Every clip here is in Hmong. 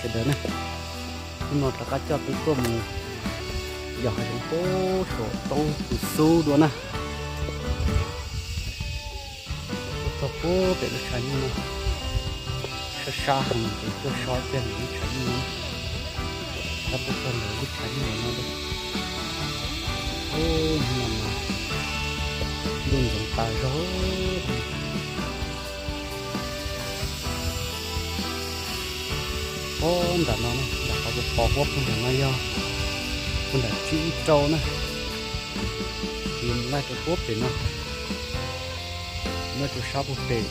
Ntawd na, hnub no rov qab coj peb tuaj mus yos hav zoov pem saum roob tus xub dua na. Tuaj txog pem lub tshav nyuj no, sab sab heev ces tuaj so kiag ntawm lub tshav nyuj no. Rov qab tuaj txog ntawm lub tshav nyuj no, hnub no mas ntuj ntxoov tas zog. Ob nram no, nram qhov pos pos huab puag nram no yog puag nram tsib ib rau na. Ces laij rau puag pem no, nyob rau sab puag pem,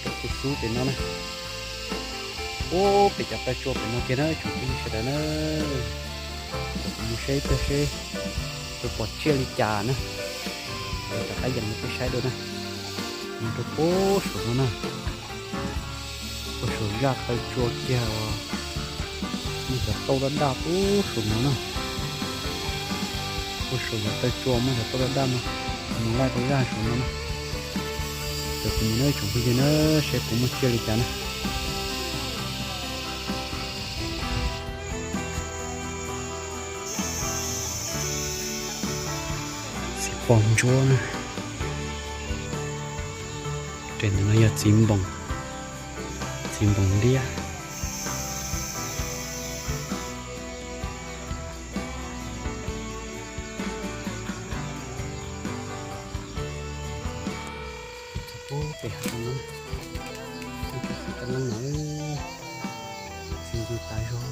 rau tus xub pem no na. Puag pem cov taw tsua pem no kiag na tsoom phooj ywg sawv daws na. Ces kuv mus saib ib pliag seb puas pom tsiaj li cas na. Rov qab yees rau peb saib dua na. Nyob rau puag saum no na. Puag saum zaj taw tsua kiag, muaj cov tauj daj daj puag saum no na. Puag saum cov taw tsua muaj cov tauj daj daj no, mus laij rau zaj saum no na. Ces kuv mus na tsoom phooj ywg na, seb puas muaj tsiaj li cas na. Txiv pos ntsuab na. Tes ntawm no yog txiv npoos, txiv npoos liab. Puag pem hav zoov no, txiv nqi tas zog.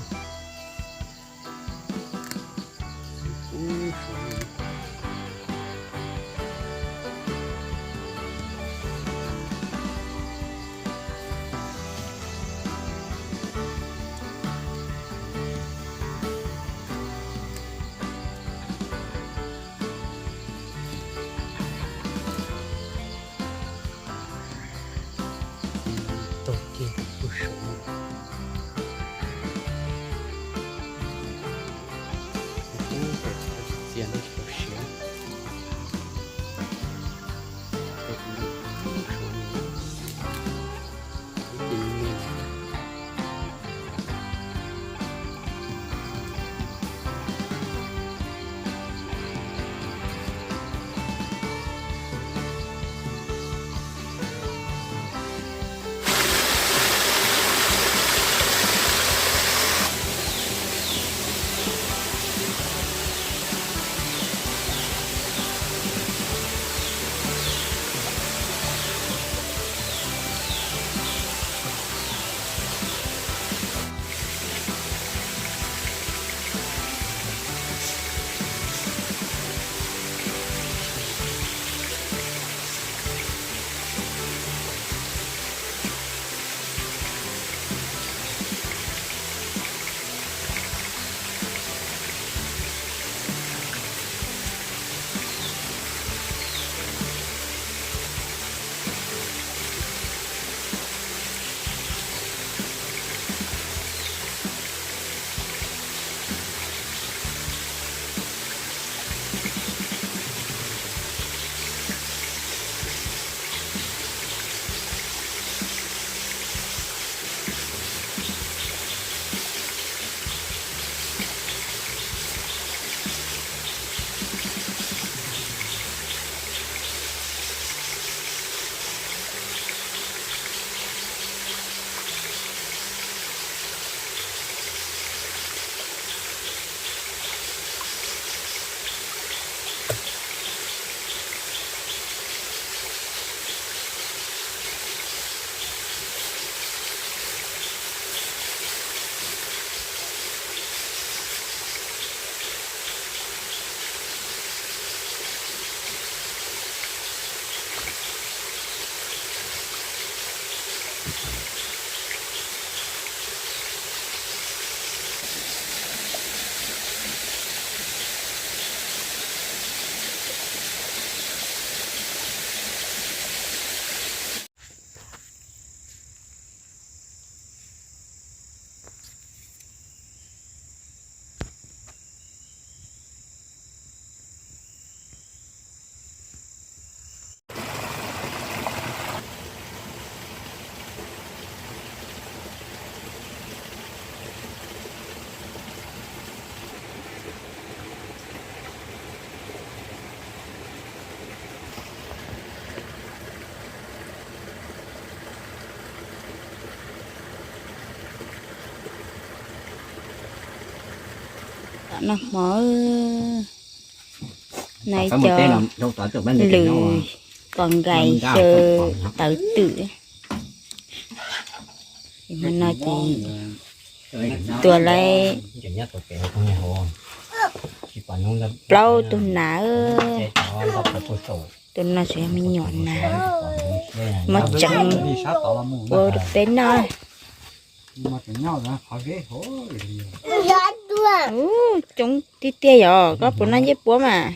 Tau kiag puag Noj hmo, noj cov lwm pos nkais xyaw tawv twm. Hmo no ces tua lawm plaub tug nas, tus no tseem yog me nyuam nas, muab tseev ua rau peb noj. Coob tiag tiag yog koj puas noj ncej puab mas.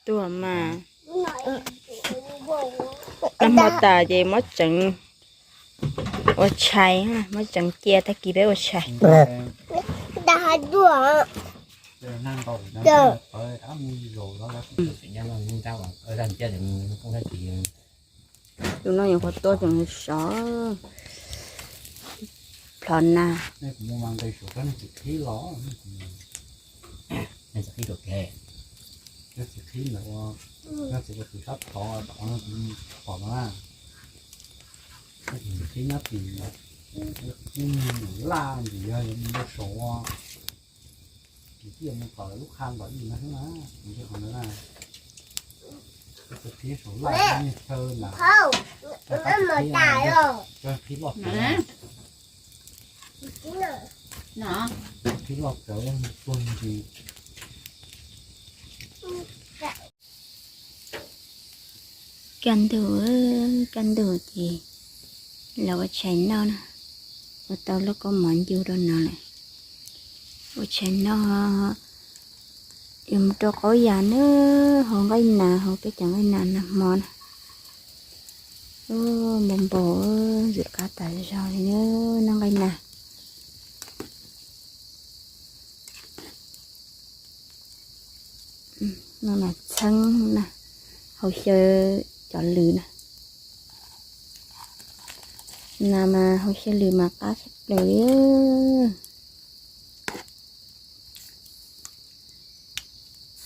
Tuag mas, noj hmo tas ces muab tseev ua tshais, muab tseev cia tag kis peb ua tshais. Tus no nyuam qhuav tuaj tseem sov plhov na. Kaj ntug, kaj ntug ces los ua tshais noj na. Ua tau lub kaub mov ncu rau no lawm. Ua tshais noj, yuav mus rau qaub yas na, hau nqaij nas, hau peb cov nqaij nas nag hmo na. Npau npau, ntxim qab tas zog li na, noj nqaij nas. Noj nas txheeb na, hau xyaw cov lwm na. Nas mas hau xyaw lwm mas qab tshaj plaws li.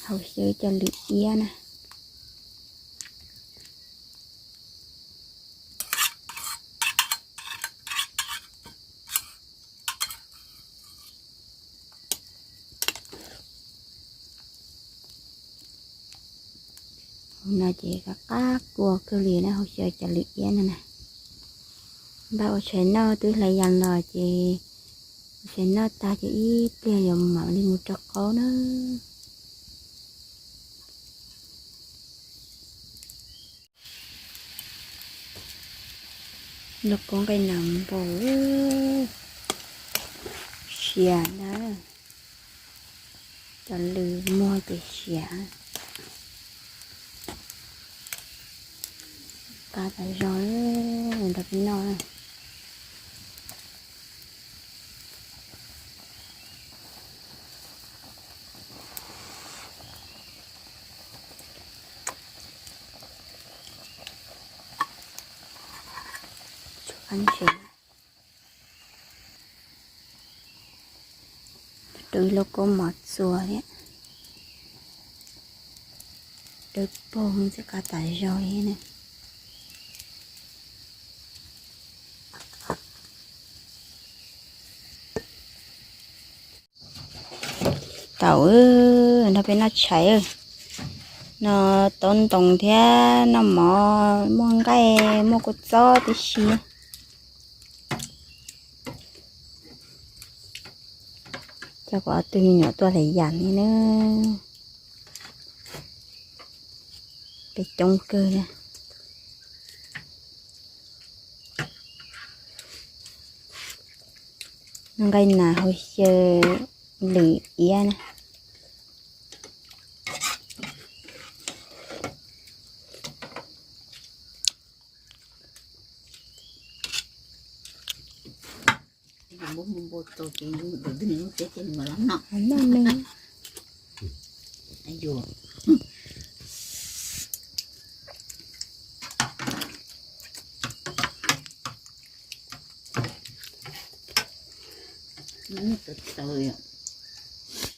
Hau xyaw cov lwm iab na. Hauv no ces qab qab kua kawg li na, hau xyaw cov lwm iab no na. Npaj ua tshais noj, twb hlais yas los ces ua tshais noj tag ces ib pliag yuav mam li mus rau qaub na. Lub kaub nqaij nas npau, siav na, cov lwm muag ces siav. Qab tas zog, nrog peb noj. Rau ib lub kaub mov txua thiab. Dawb paug, ntxim qab tas zog li na. Tau, nrog peb noj tshais. No taub ntoos thiab noj mov, muaj nqaij muaj kua txob tib si. Coj kuv ob tug me nyuam tuaj hlais yas li na. Peb coob kawg na. Noj nqaij nas hau xyaw lwm iab na. Noj nws. Tawv tawv.